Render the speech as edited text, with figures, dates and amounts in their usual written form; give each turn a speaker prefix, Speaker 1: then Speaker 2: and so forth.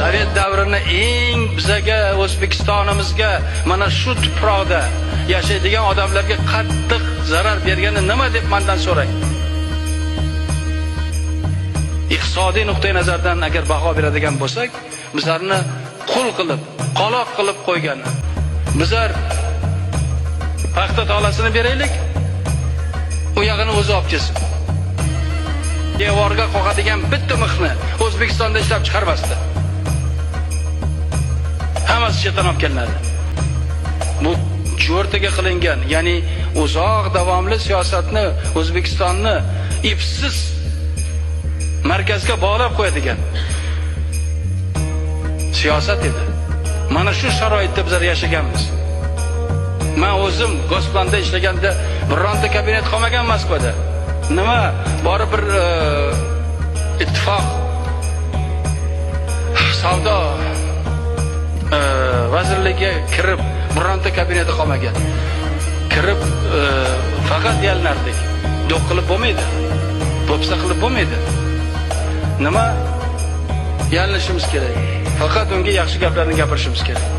Speaker 1: Sovet davrini eng bizaga, O'zbekistonimizga, mana shu tuproqda yashaydigan odamlarga qattiq zarar bergani nima deb mendan so'rang. Iqtisodiy nuqtai nazardan agar baho beradigan bo'lsak, bizlarni qul qilib, qoloq qilib qo'ygani. Bizlar paxta tolasini beraylik, u yog'ini o'zi olib kelsin. Devorga qoqadigan bitta mixni O'zbekistonda ishlab chiqarmasdi. Hammasi chetdan olib kelinadi. Bu jo'rtaga qilingan, ya'ni uzoq davomli siyosatni O'zbekistonni ipsiz markazga bog'lab qo'yadigan siyosat edi. Mana shu sharoitda bizlar yashaganmiz. Men o'zim Gosplanda ishlaganda bironta kabinet qolmagan Moskvada. Nima, borib bir ittifoq savdo vazirligiga kirib bironta kabineti qolmagan. Kirib faqat yalinardik. Do'q qilib bo'lmaydi. Po'pisa qilib bo'lmaydi. Nima, yalinishimiz kerak. Faqat unga yaxshi gaplarni gapirishimiz kerak.